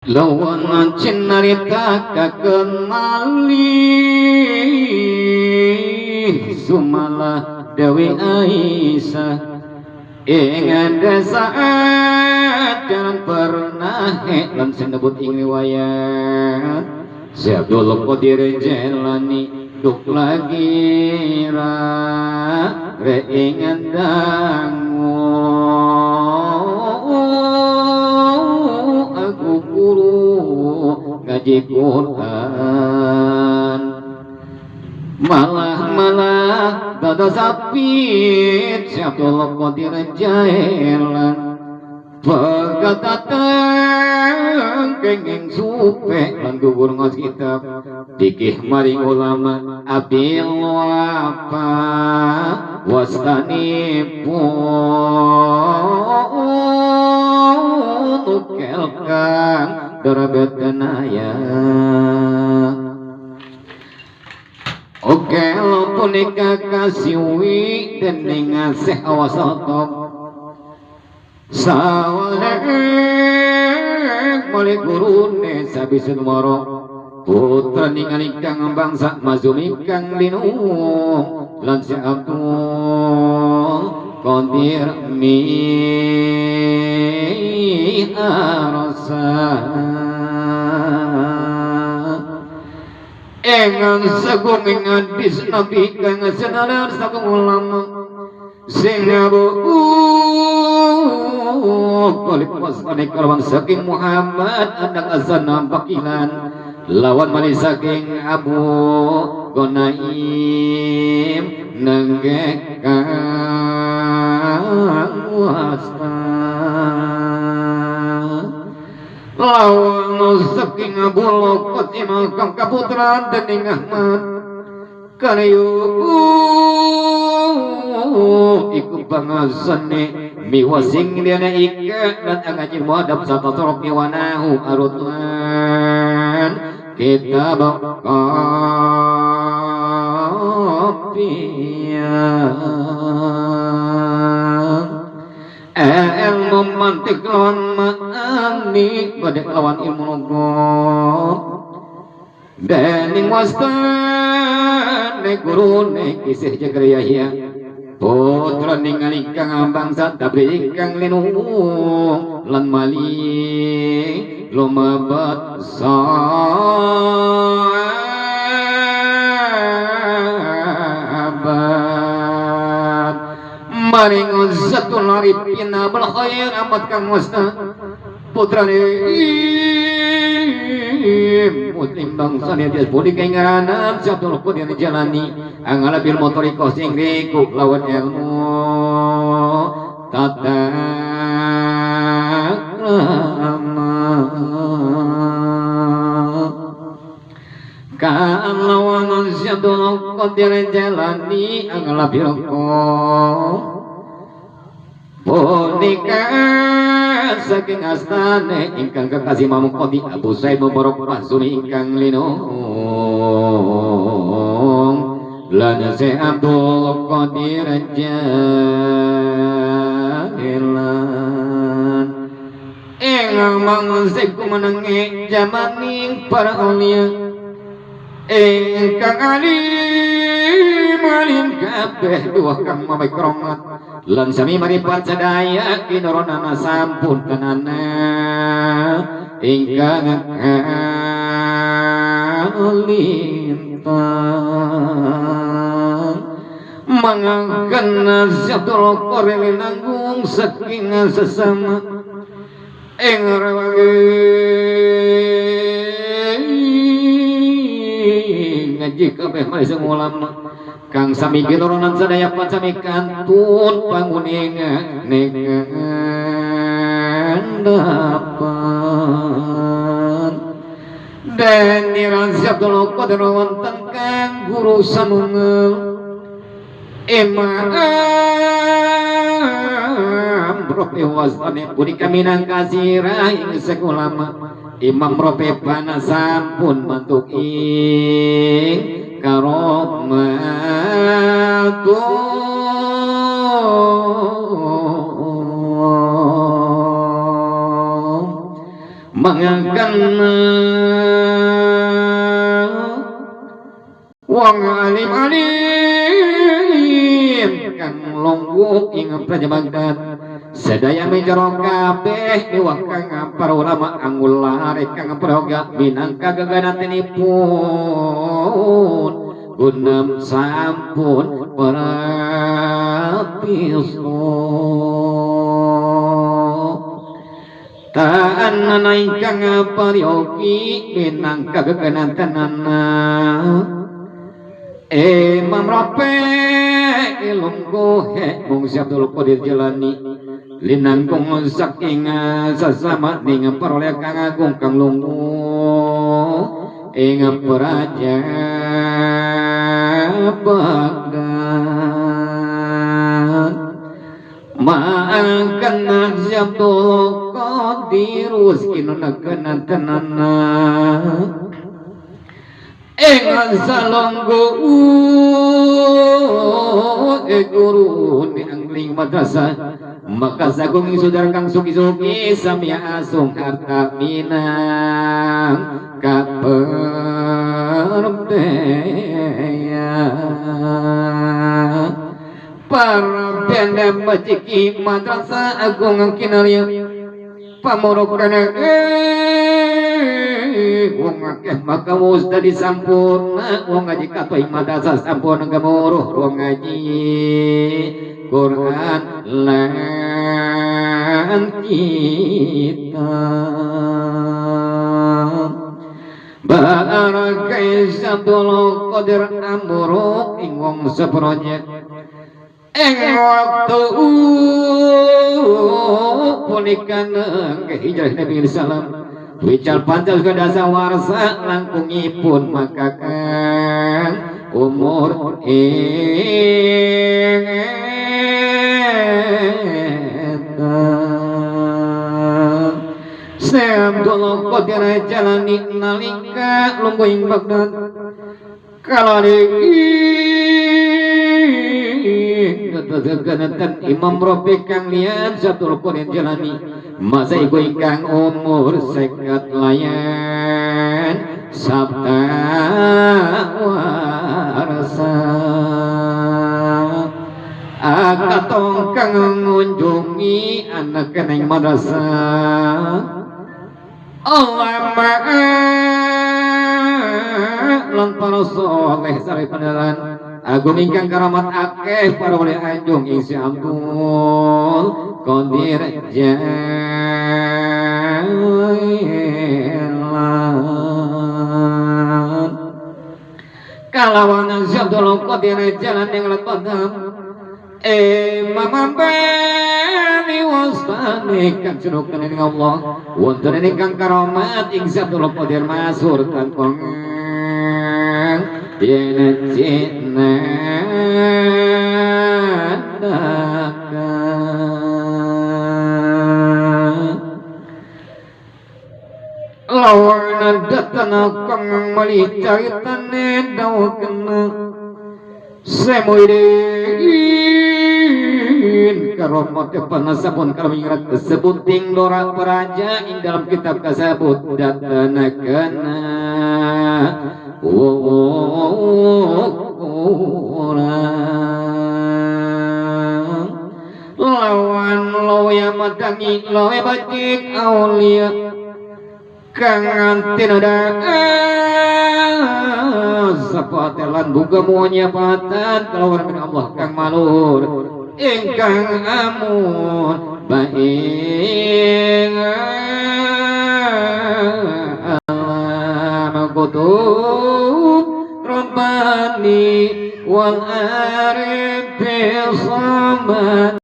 Lawan cinarita kakenali Sumalah Dewi Aisyah ingat saat jangan pernah lan sinebut ing riwayat Si Abdul Qadir Jailani duk lagi ra reingan dangu aku guru ngaji Quran malah-malah dada sapit Si Abdul Qadir Jailani pegatatang kenging supe lan gugur ngos kitab dikih maring ulama abil wapa wastanipun tukel kang darabet kenaya. Oke lo punika kasiwi dening asih awasatop sawalek mulai gurune sabisun moro putra ningali kang bangsa mazumi kang linung lan Si Abdul Qadir mi arsa engan sagung hadis nabi kang senalar sagung ulama sing Abu Qalib wasane kalawan saking Muhammad anak azan bakilan lawan mali saking Abu Gonaim nenggek kang wasta lawan saking Abu Qasim kang kaputran dening Ahmad kaliyu iku bangasane miwasing liyane ika lan angajin muadab sata sorok miwanahu arutlan kitab kopian ilmu mantik lawan ma'ani badek lawan ilmu logot dening wastane gurune kisih jagar Yahya putra ningali kang bangsa tabri kang linung lan mali lumabat sahabat maring zatul arifin abul khair amat kang wasta putrane muslim bangsa dia budi kaingaranan Si Abdul Qadir Jailani angalabil motoriko sing riku lawan ilmu tata krama kan lawan Si Abdul Qadir Jailani angalabil punika saking astane ingkang kekasih Imam Qadi Abu Said Mubarak Mahzuni ingkang linung lan Si Abdul Qadir Jailani ing mangsiku menangi jamaning para aulia ingkang alim alim kabeh dua kang mamai kromat lan sami maripat sadaya kinoronana sampun kanana ingkang lintang mangangkan Si Abdul Qadir nanggung saking sesama ing rewangi ngaji kabeh mari ulama kang sami kinoronan sadaya pan sami kantun panguninga nekandapan dan niran Si Abdul Qadir wonten kang guru sanungeng Imam Rofi wasane punika minangka sirah ing sekulama Imam Rofi bana sampun mantuk ing karomatun Mangkana wong alim alim kang lungguh ing Praja Baghdad sedaya mijero kabeh miwah kang para ulama angulare kang prayoga minangka geganatenipun gunam sampun pratiso taan ingkang paryogi minangka geganantenana Imam Rafi lungguhe mung Abdul Qadir Jilani linangkung saking sasama ning paroleh kang agung kang lungguh ing praja Baghdad ma'akan Abdul Qadir kinunagkanantenana ing salonggo guru ni angling madrasah maka sagung saudara kang suki-suki samya asung harta minang kaperbeya para benda majiki madrasah agung kinarya pamorokana wong akeh maka wis dadi sampurna wong ngaji katoy madrasah sampurna gemuruh wong ngaji Quran lan kitab Barakai Abdul Qadir amuruk ing wong sepronya ing waktu punika hijrah Nabi sallam wical pancal kedasa warsa langkungipun maka kang umur Abdul Qadir jalani nalika lungguh ing Baghdad kalari teteganatan Imam Rafi kang liyan Abdul Qadir Jilani masa iku ingkang umur 50 layan sabta warsa akatong kang ngunjungi anak ning madrasah Allah lan para soleh sare pandalan agung ingkang karamat akeh para wali anjung ing Si Abdul Qadir Jailan kalawan Si Abdul Qadir Jalan yang lekodam Imam Bani wastani kang sinukan ing Allah wonten ingkang karamat ing Si Abdul Qadir masyhur tanpa yen cinaka lawan datana kang mali caritane dawakna semuidin karomat panasapun kalau sebuting lora peraja ing dalam kitab kasebut datana kana lawan loya madangi loe bajik aulia kang tinada sapatelan buka muanya patan kalawan min Allah kang malur ingkang amun baing alam kutub rabbani wal arif samad.